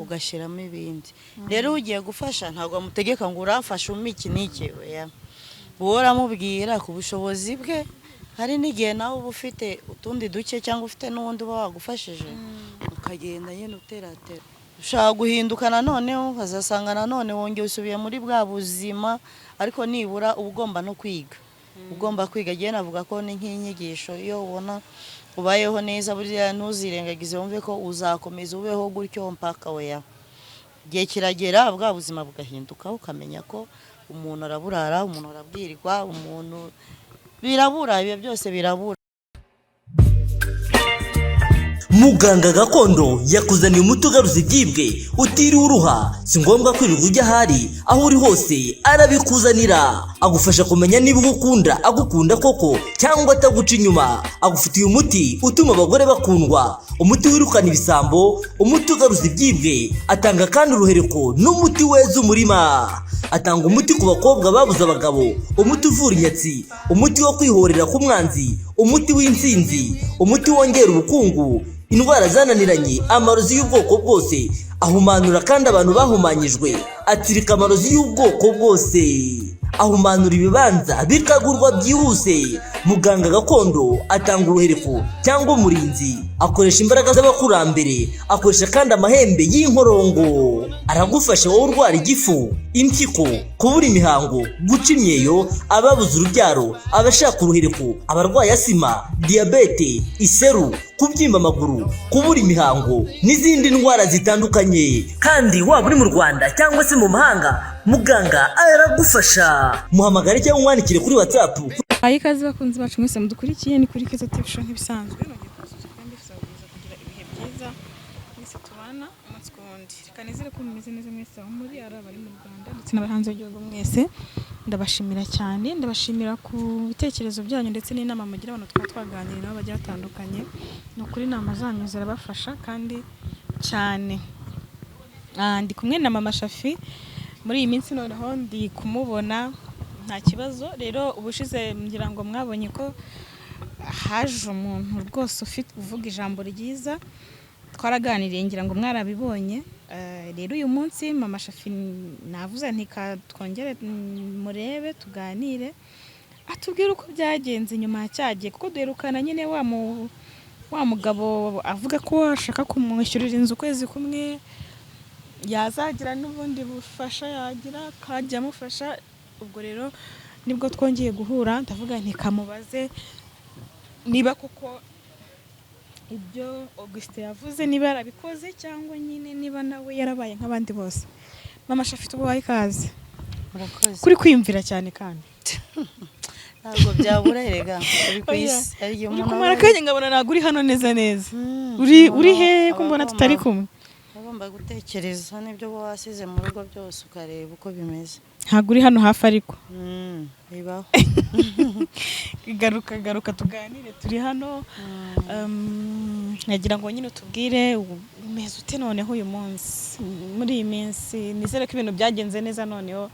Ugashyiramo ibindi. Rero ugiye gufasha ntabwo amutegeka ngo uramfashe umpe iki n'iki, oya. Wowe uramubwira ku bushobozi bwe. Hari n'igihe nawe uba ufite utundi duke cyangwa ufite n'uwundi uba wagufashije, ukagenda nyine uteratera. Ushobora guhinduka nanone, ukazasanga nanone wongeye usubiye muri bwa buzima, ariko nibura uba ugomba no kwiga, ugomba kwiga. Agiye navuga ko ni nk'inyigisho. Iyo ubona ubayeho neza, buriya ntuzirengagize wumve ko uzakomeza ubeho gutyo mpaka, oya. Igihe kiragera bwa buzima bugahinduka, ukamenya ko umuntu araburara, umuntu arabwirwa, umuntu birabura, ibyo byose birabura. Muganga gakondo yakuzaniye umuti ugaruza ibyibwe utiriwe uruha. Si ngombwa kwirirwa ujya ahari, aho uri hose arabikuzanira. Agufasha kumenya niba ugukunda agukunda koko cyangwa ataguca inyuma. Agufitiye umuti utuma abagore bakundwa, umuti wirukana ibisambo, umuti ugaruza ibyibwe. Atanga kandi uruhereko n'umuti weza umurima. Atanga umuti ku bakobwa babuze abagabo, umuti uvura inyatsi, umuti wo kwihorera ku mwanzi, umuti w'intsinzi, umuti wongera ubukungu, indwara zananiranye, amarozi y'ubwoko bwose. Ahumanura kandi abantu bahumanyijwe, atsirika amarozi y'ubwoko bwose, ahumanura ibibanza bikagurwa byihuse. Muganga gakondo atanga uruhereko cyangwa umurinzi, akoresha imbaraga z'abakurambere, akoresha kandi amahembe y'inkorongo. Aragufasha wowe urwara igifu, impyiko, kubura imihango, guca imyeyo, ababuze urubyaro, abashaka uruhereko, abarwaye asima, diyabete, iseru, kubyimba amaguru, kubura imihango n'izindi ndwara zitandukanye. Kandi waba uri mu Rwanda cyangwa se mu mahanga, muganga aragufasha. Muhamagare cyangwa umwandikire kuri WhatsApp. Ayi, ikaze bakunzi bacu mwese mudukurikiye, ni kuri Keza TV Show nk'ibisanzwe. Nongeye kubasuhuza kandi mbifuriza gukomeza kugira ibihe byiza mwese tubana umunsi ku wundi. Reka nizere ko mumeze neza mwese aho muri, ari abari mu Rwanda ndetse n'abari hanze y'igihugu, mwese ndabashimira cyane. Ndabashimira ku bitekerezo byanyu ndetse n'inama mugira abantu twaba twaganiriye nabo bagiye batandukanye. Ni ukuri inama zanyu zirabafasha kandi cyane. Ndi kumwe na Mama Shafi muri iyi minsi, noneho ndi kumubona nta kibazo. Rero ubushize ngira ngo mwabonye ko haje umuntu rwose ufite uvuga ijambo ryiza, twaraganiriye, ngira ngo mwarabibonye. Rero uyu munsi Mama Shafi navuze nti twongere murebe tuganire, atubwire uko byagenze nyuma ya cyagiye, kuko duherukana nyine wa mugabo avuga ko ashaka kumwishyurira inzu ukwezi kumwe, yazagira n'ubundi bufasha yagira akajya amufasha. Ubwo rero nibwo twongeye guhura, ndavuga nti kamubaze niba koko ibyo Augustin yavuze niba yarabikoze, cyangwa nyine niba nawe yarabaye nk'abandi bose. Mama Shafi, tuguhaye ikaze. Murakoze. Kuri kwiyumvira cyane kandi. Ntabwo byabura erega, uri ku Oya. isi hari igihe Uri umuntu kumara aba akanya nkabona ntabwo uri hano neza neza. Uri Umuntu uri he ko aba mbona tutari kumwe? Agomba gutekereza n'ibyo uba wasize mu rugo byose, ukareba uko bimeze. Ntabwo uri hano hafi ariko. Bibaho. Garuka, garuka tuganire, turi hano. Nagira ngo nyine utubwire umeze ute noneho uyu munsi, muri iyi minsi. Nizere ko ibintu byagenze neza noneho,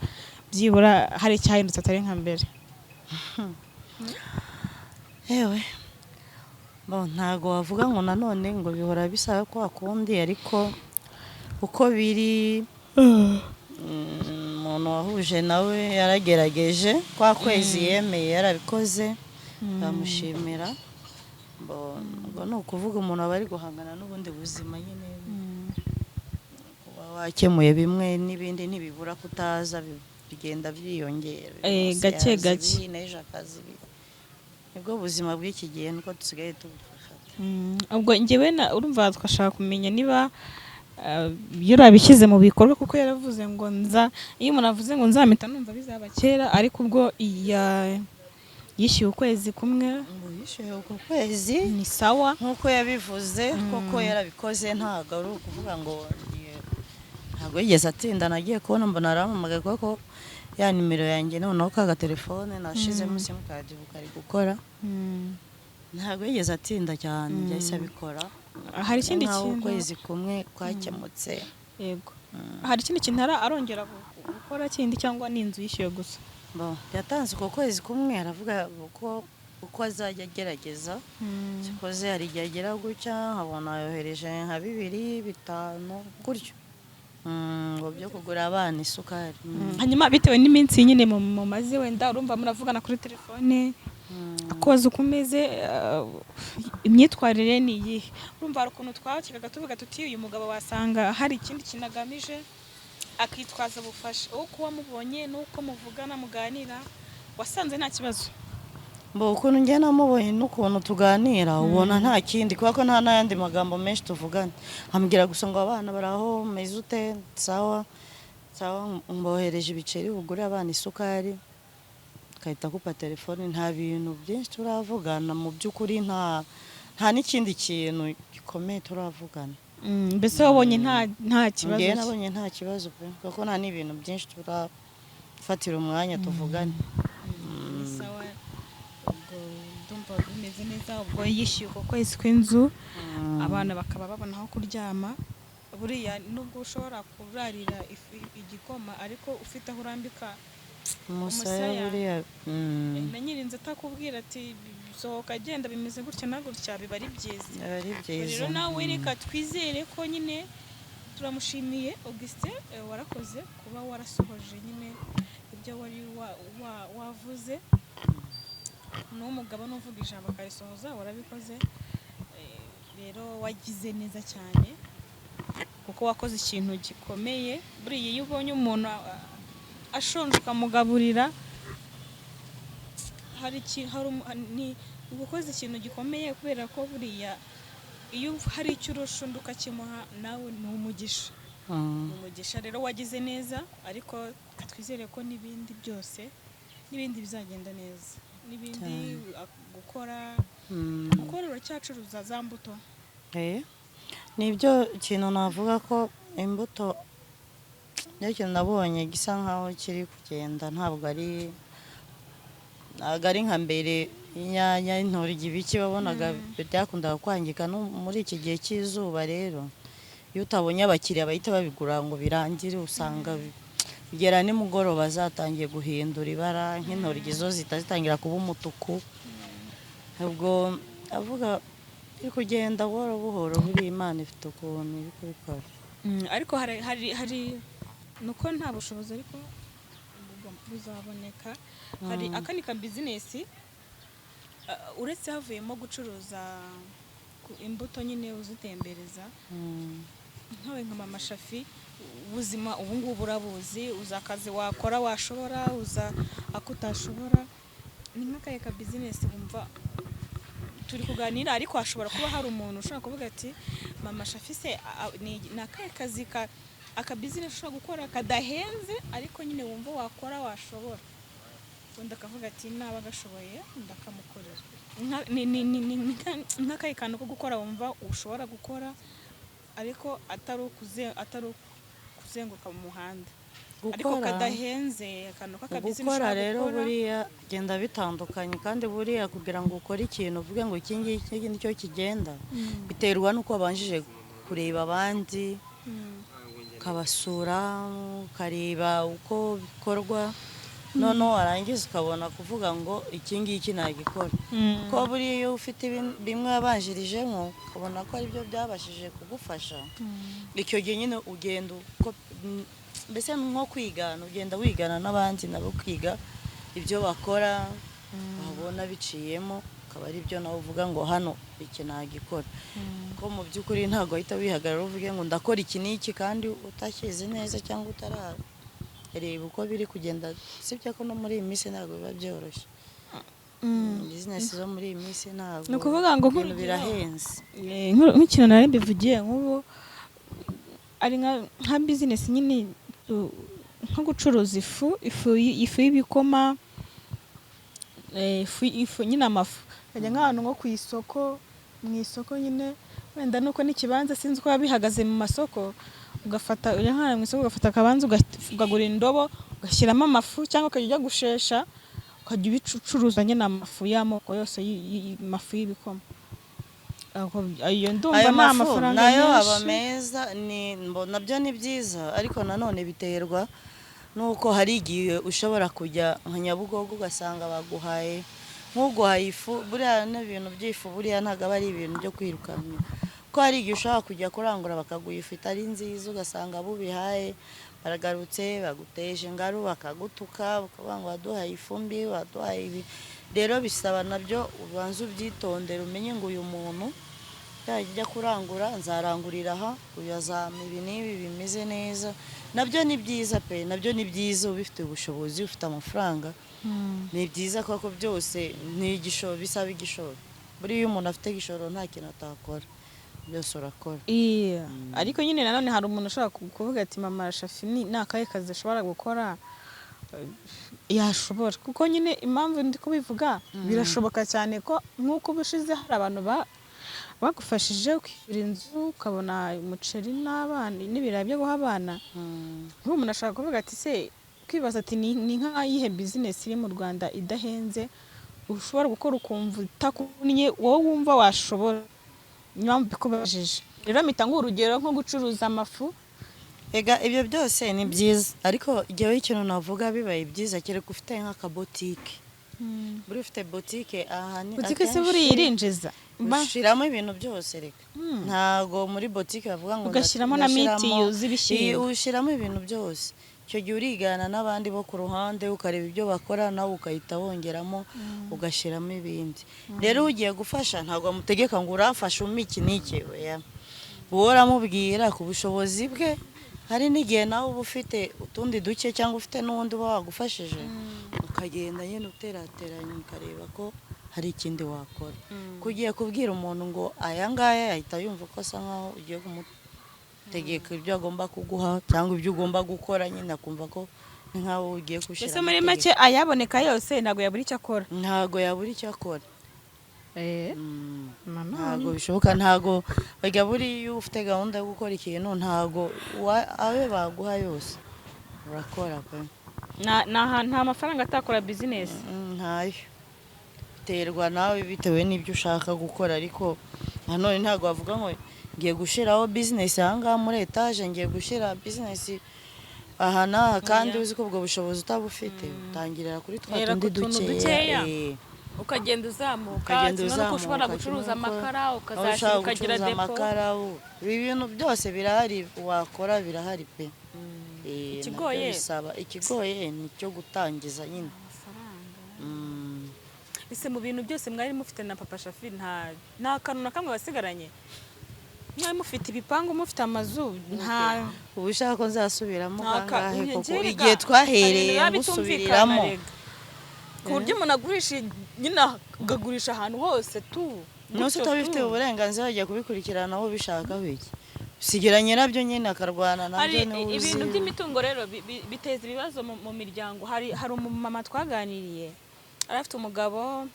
byibura hari icyahindutse atari nka mbere. Yewe bo, ntago wavuga ngo nanone ngo bihora bisaba kwa kundi, ariko uko biri, umuntu wahuje nawe yaragerageje kwa kwezi yemeye, yarabikoze, bamushimira. Bo, ubwo ni ukuvuga umuntu aba ari guhangana n'ubundi buzima nyine. Kuba wakemuye bimwe n'ibindi ntibibura kutaza, bigenda byiyongera. Uyu munsi Gake yaza gake. ibi, n'ejo akaza ibi. Nibwo buzima bw'iki gihe, niko dusigaye tubufata. Ubwo njyewe urumva twashaka kumenya niba yarabishyize mu bikorwa, kuko yaravuze ngo nza, iyo umuntu avuze ngo nzamita numva bizaba kera, ariko ubwo yishyuye ukwezi kumwe. Ngo yishyuye uko kwezi. Ni sawa. Nk'uko yabivuze koko yarabikoze, ntabwo ari ukuvuga ngo ntabwo yigeze atinda. Nagiye kubona mbona arampamagaye, kuko ya nimero yanjye noneho ka gatelefone nashizemo simukadi ubu kari gukora. Ntabwo yigeze atinda cyane, yahise abikora. Hari ikindi Nkaho kintu ukwezi kumwe kwakemutse. Yego, hari ikindi kintu arongera gukora kindi, cyangwa ni inzu yishyuye gusa? Bon, yatanze uko kwezi kumwe, aravuga uko azajya agerageza. Sikoze hari igihe agera gutya nkabona yohereje nka bibiri, bitanu gutyo. Ngo byo kugura abana isukari. Hanyuma bitewe n'iminsi nyine mumaze, wenda urumva muravugana kuri telefone, akubaza uko umeze, imyitwarire ni iyihe? Urumva hari ukuntu twakekaga tuvuga tuti uyu mugabo wasanga hari ikindi kintu agamije, akitwaza ubufasha. Uko wamubonye n'uko muvugana muganira, wasanze nta kibazo? Mbo ukuntu njye namubonye n'ukuntu tuganira, ubona nta kindi, kubera ko nta n'ayandi magambo menshi tuvugana. Ambwira gusa ngo abana bari aho, umeze ute? Sawa sawa, mbohereje ibiceri ugure abana isukari, agahita akupa telefone. Nta bintu byinshi turavugana mu by'ukuri, nta n'ikindi kintu gikomeye turavugana. Mbese wabonye nta kibazo? Njyewe nabonye nta kibazo pe, kuko nta n'ibintu byinshi turafatira umwanya tuvugane. Ni sawa, ubwo ndumva bimeze neza. Ubwo yishyuye uko kwezi kw'inzu, abana bakaba babona aho kuryama. Buriya nubwo ushobora kurarira igikoma, ariko ufite aho urambika umusaya. Umusaya. Buriya Na nyirinzu atakubwira ati sohoka genda, bimeze gutya na gutya, biba ari byiza. Biba ari Ubwo byiza. Rero nawe reka twizere ko nyine turamushimiye Augustin, warakoze kuba warasohoje nyine ibyo wari wavuze. N'umugabo n'uvuga ijambo akarisohoza, warabikoze. Rero wagize neza cyane kuko wakoze ikintu gikomeye. Buriya iyo ubonye umuntu ashonje ukamugaburira, hari hari ni uba ukoze ikintu gikomeye, kubera ko buriya iyo hari icyo urusha undi ukakimuha, nawe ni umugisha. Ni umugisha. Rero wagize neza, ariko twizere ko n'ibindi byose, n'ibindi bizagenda neza, n'ibindi gukora. Gukora, uracyacuruza za mbuto? Nibyo kintu navuga ko imbuto niyo kintu nabonye gisa nkaho kiri kugenda. Ntabwo ari nka mbere, inyanya, intoryi, ibiki wabonaga byakundaga kwangika. No muri iki gihe cy'izuba rero, iyo utabonye abakiriya bahita babigura ngo birangire, usanga bigera nimugoroba zatangiye guhindura ibara, nk'intoryi zo zihita zitangira kuba umutuku. Ubwo avuga iri kugenda buhoro buhoro, buriya Imana ifite ukuntu iri kubikora. Ariko hari nuko nta bushobozi, ariko buzaboneka. Hari akandi ka business, uretse havuyemo gucuruza imbuto nyine uzitembereza, nkawe nka Mama Shafi, ubuzima ubu ngubu urabuzi, uzi akazi wakora washobora, uza ako utashobora. Ni nk'akahe ka business wumva? Turi kuganira, ariko hashobora kuba hari umuntu ushobora kuvuga ati Mama Shafi se ni akahe kazi ka aka business ushobora gukora kadahenze, ariko nyine wumva wakora washobora? Undi akavuga ati naba agashoboye ndakamukorera. Ni nk'akahe kantu ko gukora wumva ushobora gukora, ariko atari ukuzenguruka mu muhanda, ariko kadahenze, akantu k'akabizinesi gukora ushobora rero gukora? Buriya genda bitandukanye, kandi buriya kugira ngo ukore ikintu uvuge ngo iki ngiki nicyo kigenda, biterwa n'uko wabanjije kureba abandi, ukabasura, ukareba uko bikorwa, noneho warangiza ukabona kuvuga ngo iki ngiki nagikora. Kuko buriya iyo ufite bimwe wabanjirijemo, ukabona ko aribyo byabashije kugufasha, icyo gihe nyine ugenda uko mbese nko kwigana, ugenda wigana n'abandi nabo, ukiga ibyo bakora, wabona biciyemo akaba ari byo nawe uvuga ngo hano iki nagikora. Ko mu by'ukuri ntabwo wahita wihagarara uvuge ngo ndakora iki n'iki kandi utakizi neza cyangwa utarareba uko biri kugenda. Sibyo ko no muri iyi minsi ntabwo biba byoroshye, business zo muri iyi minsi ntabwo Ni ukuvuga ngo ibintu nk'urugero- birahenze. Nk'ikintu nari mbivugiye, nk'ubu ari nka business nyine, nko gucuruza ifu y'ibikoma, ifu nyine, amafu, ukajya nk'ahantu nko ku isoko, mu isoko nyine, wenda nuko n'ikibanza sinzi uko biba bihagaze mu masoko, ugafata, ujya nk'ahantu mu isoko ugafata akabanza, ukagura indobo, ugashyiramo amafu, cyangwa ukajya ujya gushesha, ukajya ubicuruza nyine, amafu y'amoko yose, amafu y'ibikoma. Ayo ndumva Ayo ni mafu amafaranga nayo aba menshi. meza, ni nabyo ni byiza, ariko nanone biterwa nuko hari igihe ushobora kujya nka Nyabugogo ugasanga baguhaye, nk'uguhaye ifu. Buriya n'ibintu by'ifu buriya ntabwo aba ari ibintu byo kwirukanka. Ko hari igihe ushobora kujya kurangura bakaguha ifu itari nziza, ugasanga abo ubihaye baragarutse baguteje ingaru, bakagutuka, bakavuga ngo waduhaye ifumbi, waduhaye ibi. Rero bisaba nabyo ubanze ubyitondere, umenye ngo uyu muntu yajya kurangura nzarangurira aha, uyu azampa ibi n'ibi bimeze neza. Nabyo ni byiza pe, nabyo ni byiza ubifite ubushobozi, ufite amafaranga, ni byiza kuko byose ni igishoro, bisaba igishoro. Buriya iyo umuntu afite igishoro nta kintu atakora, byose urakora. Iya, ariko nyine nanone hari umuntu ushobora kuvuga ati mama Shafi ni akahe kazi ashobora gukora yashobora, kuko nyine impamvu ndi kubivuga birashoboka cyane ko nk'uko ubushize hari abantu bagufashije ukishyura inzu, ukabona umuceri n'abana n'ibirayi byo guha abana. Nk'ubu umuntu ashobora kuvuga ati se, kwibaza ati ni nk'ayihe bizinesi iri mu Rwanda idahenze ushobora gukora ukumva itakuvunnye, wowe wumva washobora? Niyo mpamvu mbikubajije. Rero mpita nguha urugero nko gucuruza amafu. Ega ibyo byose ni byiza, ariko igihe ikintu navuga bibaye byiza kereka ufite nk'akabotike. Buri ufite botike aha ni Butike se buriya irinjiza? Ushyiramo ibintu byose reka, ntago muri botike bavuga ngo Ugashyiramo na ndashyiramo mitiyu z'ibishyimbo. Ushyiramo ibintu byose. Icyo gihe urigana n'abandi bo ku ruhande, ukareba ibyo bakora, nawe ugahita wongeramo ugashyiramo ibindi. Rero ugiye gufasha ntabwo wamutegeka ngo uramfasha umpe iki n'iki, oya. Wowe uramubwira ku bushobozi bwe. Hari n'igihe nawe uba ufite utundi duke cyangwa ufite n'uwundi uba wagufashije, ukagenda nyine uterateranya, ukareba ko hari ikindi wakora. Ko ugiye kubwira umuntu ngo aya ngaya, yahita yumva ko asa nkaho ugiye kumutegeka ibyo agomba kuguha cyangwa ibyo ugomba gukora, nyine akumva ko ni nkaho ugiye gushyira Mbese muri make ayaboneka yose ntabwo yabura icyo akora? Ntabwo yabura icyo akora. Ntabwo bishoboka, ntabwo bajya. Buriya iyo ufite gahunda yo gukora ikintu, ntabwo abe baguha yose, urakora pe. Nta mafaranga atakora bizinesi. Ntayo, biterwa nawe, bitewe n'ibyo ushaka gukora. Ariko nanone ntabwo wavuga ngo ngiye gushyiraho bizinesi aha ngaha muri etaje, ngiye gushyira bizinesi aha n'aha, kandi uzi ko ubwo bushobozi utabufite. Utangirira kuri twa Uhera tundi ku tuntu dukeya. dukeya. Ukagenda uzamuka, Ukagenda kimwe n'uko ushobora uzamuka, gucuruza kimwe n'uko amakara, aho ukazashyira ushaka ukagira gucuruza depo. amakara, ibi bintu byose birahari wakora, birahari pe. Ikigoye? Nabyo bisaba, ikigoye ni icyo gutangiza nyine. Ese mu bintu byose mwari mufite na papa Shafi, nta kantu na kamwe wasigaranye? Mwari mufite ibipangu, mufite amazu, nta Ubu ushaka ko nzasubiramo Nta kangahe Oya, koko? njye rega, Igihe hari twahereye ibintu biba bitumvikana ngusubiriramo. rega. Ku buryo umuntu agurisha nyine akagurisha ahantu hose tu Nuse gutyo utabifitiye tu. uburenganzira, wajya kubikurikirana aho ubishaka wiki, usigira nyirabyo nyine akarwana nabyo. Hari Niwe uzi. ibintu by'imitungo rero biteza ibibazo mu miryango. Hari umumama twaganiriye, yari afite umugabo,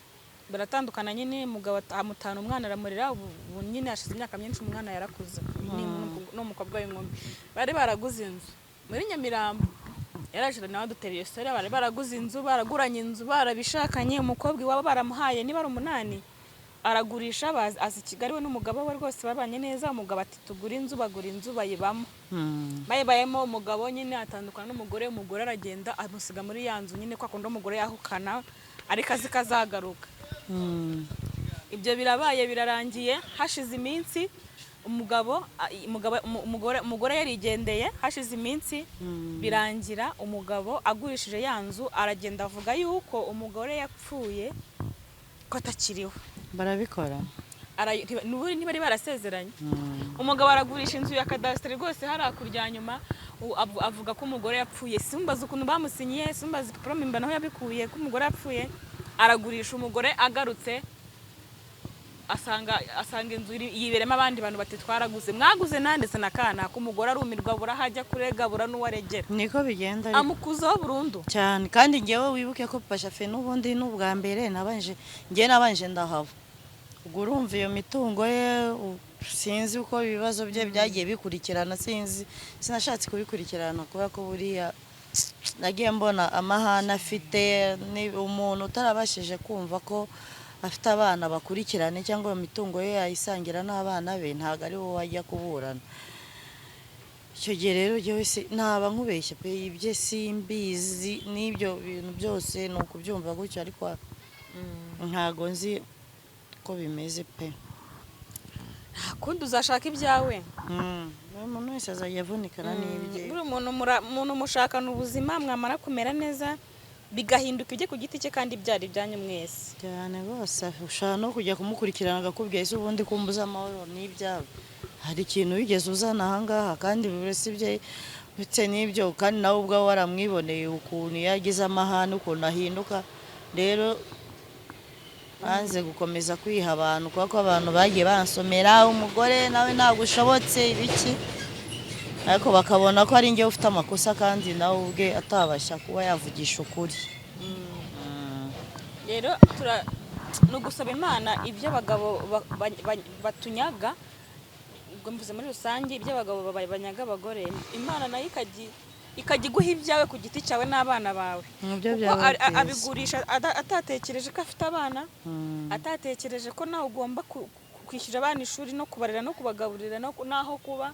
baratandukana nyine, umugabo amutana umwana aramurera. Ubu nyine hashize imyaka myinshi, umwana yarakuze, ni umukobwa w'inkumi. Bari baraguze inzu muri Nyamirambo. Yaraje nawe adutera iyo story. Bari baraguze inzu, baraguranye inzu, barabishakanye. Umukobwa iwabo baramuhaye niba ari umunani, aragurisha, aza i Kigali we n'umugabo we. Rwose babanye neza. Umugabo ati tugure inzu, bagura inzu, bayibamo. Bayibayemo, umugabo nyine atandukana n'umugore. Umugore aragenda, amusiga muri ya nzu nyine, kwa kundi umugore yahukana ariko azi ko azagaruka. Ibyo birabaye, birarangiye. Hashize iminsi umugabo umugabo umugore yarigendeye. Hashize iminsi birangira umugabo agurishije ya nzu, aragenda avuga yuko umugore yapfuye, ko atakiriho. Barabikora. N'ubundi ntibari barasezeranye. Umugabo aragurisha inzu ya kadasiteri rwose hariya kurya nyuma, avuga ko umugore yapfuye. Simbaza ukuntu bamusinyiye, simbaza ipapuro mpimbano aho yabikuye ko umugore yapfuye. Aragurisha, umugore agarutse asanga inzu yiberemo abandi bantu. Bati twaraguze, mwaguze nanditse na kanaka. Umugore arumirwa, bura aho ajya kurega, bura n'uwo aregera. Niko bigenda ariko. Amukuzaho burundu. Cyane. Kandi ngewe wibuke ko Papa Shafi n'ubundi n'ubwa mbere nabanje, ngewe nabanje ndahava. Ubwo urumva iyo mitungo ye, sinzi uko ibibazo bye byagiye bikurikirana, sinzi, sinashatse kubikurikirana kubera ko buriya nagiye mbona amahane afite. Ni umuntu utarabashije kumva ko afite abana bakurikirane cyangwa iyo mitungo ye yayisangira n'abana be, ntabwo ari wowe wajya kuburana. Icyo gihe rero jyewe naba nkubeshye pe, ibye simbizi n'ibyo bintu byose ni ukubyumva gutyo, ariko ntago nzi ko bimeze pe. Nta kundi, uzashaka ibyawe. Buri muntu wese azajya avunikana n'ibye. Buri muntu umuntu mushakana ubuzima, mwamara kumera neza bigahinduka ibye ku giti cye, kandi byari ibyanyu mwese. Cyane rwose. Ushobora no kujya kumukurikirana akakubwira: "Ese ubundi kumbuza amahoro n'ibyawe, hari ikintu wigeze uzana ahangaha?" Kandi buri wese ibye. Bitewe n'ibyo, kandi nawe ubwawe waramwiboneye ukuntu iyo agize amahane ukuntu ahinduka. Rero banze gukomeza kwiha abantu, kubera ko abantu bagiye bansomera umugore nawe ntabwo ushobotse ibiki, ariko bakabona ko ari njyewe ufite amakosa, kandi nawe ubwe atabasha kuba yavugisha ukuri. Rero ni ugusaba Imana ibyo abagabo batunyaga, ubwo mvuze muri rusange ibyo abagabo banyaga abagore, Imana nayo ikajya iguha ibyawe ku giti cyawe n'abana bawe. Nibyo Kuko byaba byiza. abigurisha atatekereje ko afite abana, atatekereje ko nawe ugomba kwishyura abana ishuri no kubarera no kubagaburira no n'aho kuba.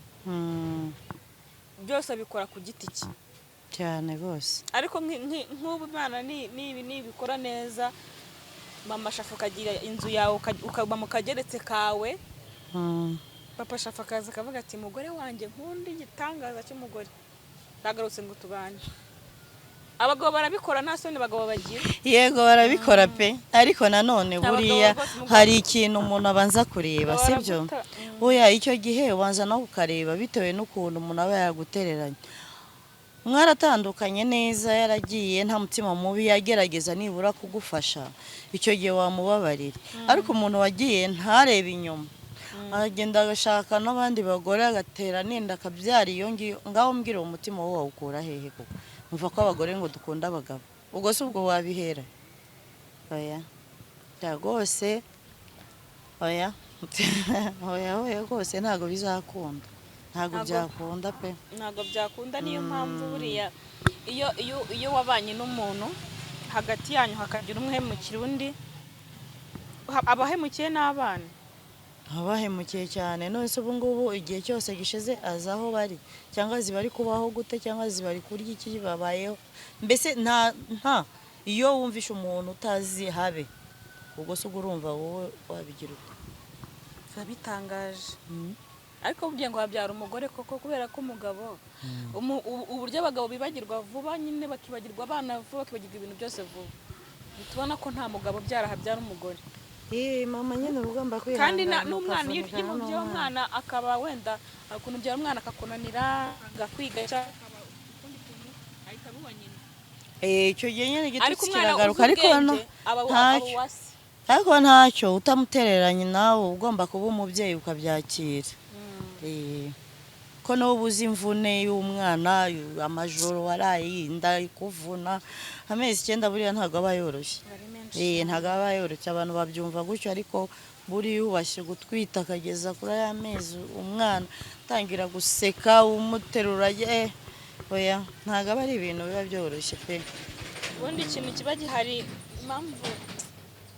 Byose abikora ku giti cye. Cyane rwose. Ariko nk'ubu Imana nibikora neza, Mama Shafa, ukagira inzu yawe, ukaba mu kageretse kawe, Papa Shafa akaza akavuga ati: "Mugore wanjye nkunda, igitangaza cy'umugore, ndagarutse ngo tubane." Abagabo barabikora, nta soni abagabo bagira. Yego, barabikora pe, ariko nanone Abagabo buriya rwose hari ikintu umuntu abanza kureba, sibyo? Baraguta. Oya, icyo gihe ubanza no kukareba bitewe n'ukuntu umuntu aba yagutereranye. Mwaratandukanye neza, yaragiye nta mutima mubi, yagerageza nibura kugufasha, icyo gihe wamubabarira. Ariko umuntu wagiye ntarebe inyuma, aragenda agashaka n'abandi bagore, agatera n'inda, akabyara iyo ngiyo, ngaho mbwira, uwo mutima wo wawukura hehe koko? Mva ko abagore ngo dukunda abagabo, ubwo si ubwo wabihera? Oya ya rwose, oya, oya, oya rwose, ntabwo bizakunda, ntabwo byakunda pe. Ntabwo byakunda. Niyo mpamvu buriya iyo wabanye n'umuntu, hagati yanyu hakagira umwe uhemukira undi, abahemukiye n'abana. Abahemukiye cyane. None se ubu ngubu igihe cyose gishize azi aho bari, cyangwa azi bari kubaho gute, cyangwa azi bari kurya iki, babayeho mbese? Nta iyo wumvishe umuntu utazi habe, ubwo se ubwo urumva wowe wabigira ute? Biba bitangaje. Ariko burya ngo habyara umugore koko, kubera ko umugabo uburyo abagabo bibagirwa vuba nyine, bakibagirwa abana vuba, bakibagirwa ibintu byose vuba, tubona ko nta mugabo ubyara, habyara umugore. Eh, mama nyine uba ugomba Kandi kwihangana, n'umwana iyo ukavunikana umubyeyi n'umwana. Umwana akaba wenda hari ukuntu ubyara umwana akakunanira akakwiga, cyangwa akaba ukundi kuntu, ahita aba uwa nyina. Eh, icyo gihe nyine Ariko igitutsi umwana kiragaruka, uzi ariko no ubwenge aba ntacyo. uwa se. Ariko ntacyo utamutereranye, nawe uba ugomba kuba umubyeyi ukabyakira. Eh, ko nawe uba uzi imvune y'umwana, amajoro waraye inda ikuvuna amezi 9, buriya ntabwo aba yoroshye. Ari menshi. Eh, ntabwo aba yoroshye, abantu babyumva gutyo, ariko buriya ubashye gutwita akageza kuri aya mezi, umwana atangira guseka umuterura, eh, oya, ntabwo aba ari ibintu biba byoroshye pe. Ubundi ikintu kiba gihari, impamvu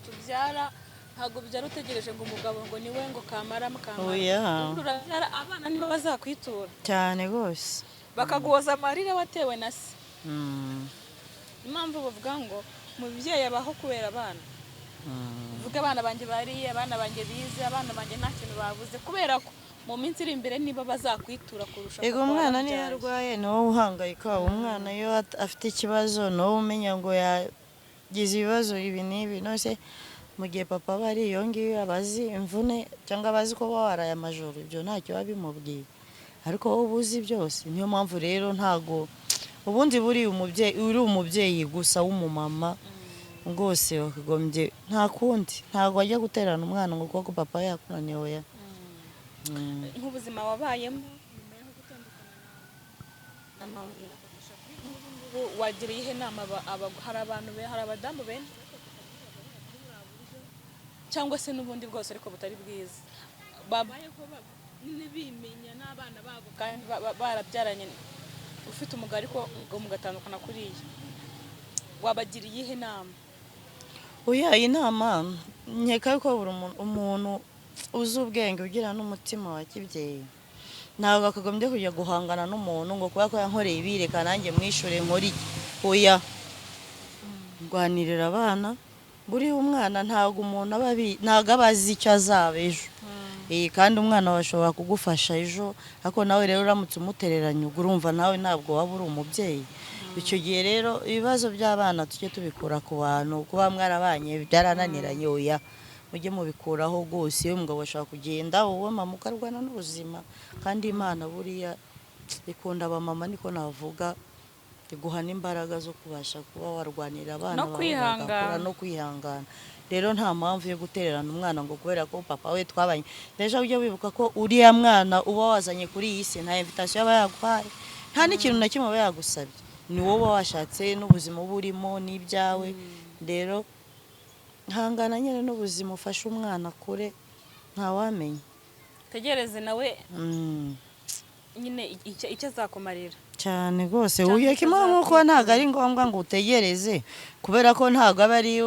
tubyara, ntabwo ubyara utegereje ngo umugabo ngo niwe ngo kamara kamara. Oya. Ubundi urabyara, abana nibo bazakwitura, Cyane rwose. bakaguhoza amarira watewe na se. Impamvu bavuga ngo umubyeyi abaho kubera abana, uvuga abana banjye bariye, abana banjye bize, abana banjye nta kintu babuze, kubera ko mu minsi iri imbere niba bazakwitura kurusha Ego, papa umwana niyo warabyaye. arwaye ni wowe uhangayika, umwana iyo afite ikibazo ni wowe umenya ngo yagize ibibazo ibi n'ibi. Nose mu gihe papa aba ari iyo ngiyo, aba azi imvune cyangwa aba azi ko uba waraye amajoro? Ibyo ntacyo biba bimubwiye, ariko wowe uba uzi byose. Niyo mpamvu rero ntago ubundi buriya umubyeyi, uri umubyeyi gusa w'umumama rwose, wakagombye, nta kundi, ntabwo wajya guterana umwana ngo kuko papa yakunaniye, oya. Nk'ubuzima wabayemo nyuma yo gutandukana na mama, nk'ubu ngubu wagira iyihe nama hari abantu hari abadamu benshi cyangwa se n'ubundi bwose ariko butari bwiza, babayeho nyine bimenya n'abana babo, kandi barabyaranye, ufite umugabo ariko ngo mugatandukana kuriya, wabagira iyihe nama? Oya, iyi nama nkeka yuko buri umuntu uzi ubwenge, ugira n'umutima wa kibyeyi, ntabwo akagombye kujya guhangana n'umuntu ngo kubera ko yankoreye ibi, reka nanjye mwishure nkore iki. Oya, ndwanirira abana. Buriya umwana ntabwo umuntu aba ntabwo aba azi icyo azaba ejo. Kandi umwana wawe ashobora kugufasha ejo, ariko nawe rero uramutse umutereranye ubwo urumva nawe ntabwo waba uri umubyeyi. Icyo gihe rero ibibazo by'abana tujye tubikura ku bantu, kuba mwarabanye byarananiranye, oya, mujye mubikuraho rwose. Iyo umugabo ashobora kugenda, wowe mama ukarwana n'ubuzima. Kandi Imana buriya ikunda abamama, niko navuga, iguha n'imbaraga zo kubasha kuba warwanira abana No bawe kwihangana. bagakura, no kwihangana. Rero nta mpamvu yo gutererana umwana ngo kubera ko papa we twabanye. Deja ujye wibuka ko uriya mwana uba wazanye kuri iyi si nta invitation aba yaguhaye, nta n'ikintu na kimwe aba yagusabye, ni wowe uba washatse n'ubuzima uba urimo n'ibyawe. Rero hangana nyine n'ubuzima, ufashe umwana kure, ntawamenya. Tegereze nawe nyine icyo azakumarira. Cyane rwose. Cyane. Uyu kimwe nk'uko ntabwo ari ngombwa ngo utegereze, kubera ko ntabwo aba ari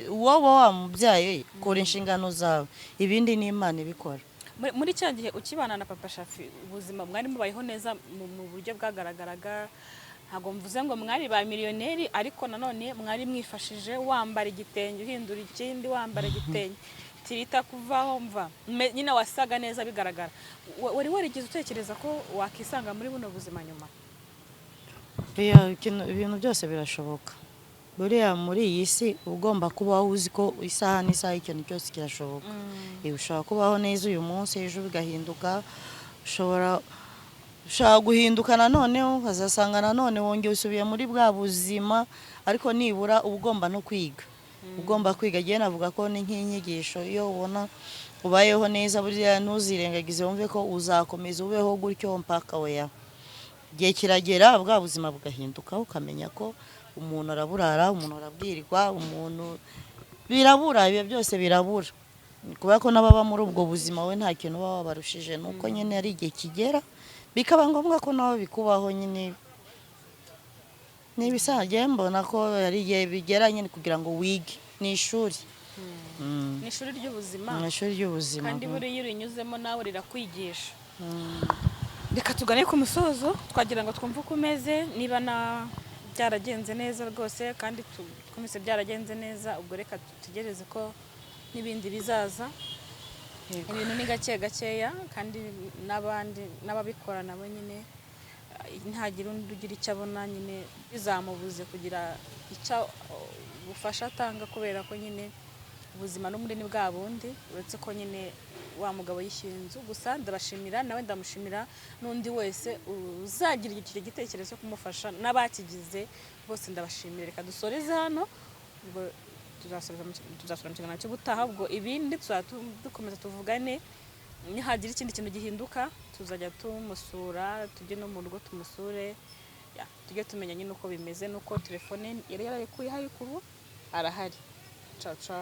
wowe wamubyaye. Kora inshingano zawe, ibindi ni Imana ibikora. Muri cya gihe ukibana na Papa Shafi, ubuzima mwari mubayeho neza mu buryo bwagaragaraga. Ntabwo mvuze ngo mwari ba miliyoneri, ariko nanone mwari mwifashije, wambara igitenge uhindura ikindi, wambara igitenge tirita kuvaho mva nyine wasaga neza bigaragara. Wari warigeze utekereza ko wakisanga muri buno buzima nyuma? Buriya ibintu byose birashoboka. Buriya muri iyi si uba ugomba kubaho uzi ko isaha n'isaha ikintu cyose kirashoboka. Ushobora kubaho neza uyu munsi, ejo bigahinduka. Ushobora guhinduka nanone ukazasanga nanone wongeye usubiye muri bwa buzima, ariko nibura uba ugomba no kwiga, ugomba kwiga. Agiye navuga ko ni nk'inyigisho. Iyo ubona ubayeho neza, buriya ntuzirengagize wumve ko uzakomeza ubeho gutyo mpaka, oya. Igihe kiragera bwa buzima bugahinduka, ukamenya ko umuntu araburara, umuntu arabwirwa, umuntu birabura, ibyo byose birabura. Kubera ko n'ababa muri ubwo buzima we nta kintu uba wabarushije, ni uko nyine ari igihe kigera bikaba ngombwa ko nawe bikubaho nyine. Ni ibisanzwe, mbona ko hari igihe bigera nyine kugira ngo wige, ni ishuri. Ni ishuri ry'ubuzima. Ni ishuri ry'ubuzima. Kandi buriya iyo urinyuzemo nawe rirakwigisha. Reka tugane ku musozo, twagira ngo twumve uko umeze, niba na byaragenze neza rwose, kandi twumvise byaragenze neza. Ubwo reka dutegereze ko n'ibindi bizaza. Ibintu ni gake gakeya, kandi n'abandi n'ababikora nabo nyine, ntagira undi ugira icyo abona nyine bizamubuze kugira icyo ubufasha atanga, kubera ko nyine ubuzima n'ubundi ni bwa bundi, uretse ko nyine wa mugabo yishyuye inzu gusa. Ndabashimira, nawe ndamushimira, n'undi wese uzagira icyo gitekerezo cyo kumufasha, n'abakigize bose ndabashimira. Reka dusoreze hano, ubwo tuzasubira mu kiganiro cy'ubutaha. Ubwo ibindi tuzajya dukomeza tuvugane. Nihagira ikindi kintu gihinduka tuzajya tumusura, tujye no mu rugo tumusure, ya, tujye tumenya nyine uko bimeze, n'uko telefone yari yarayikuyeho, ariko ubu arahari. Ciao ciao.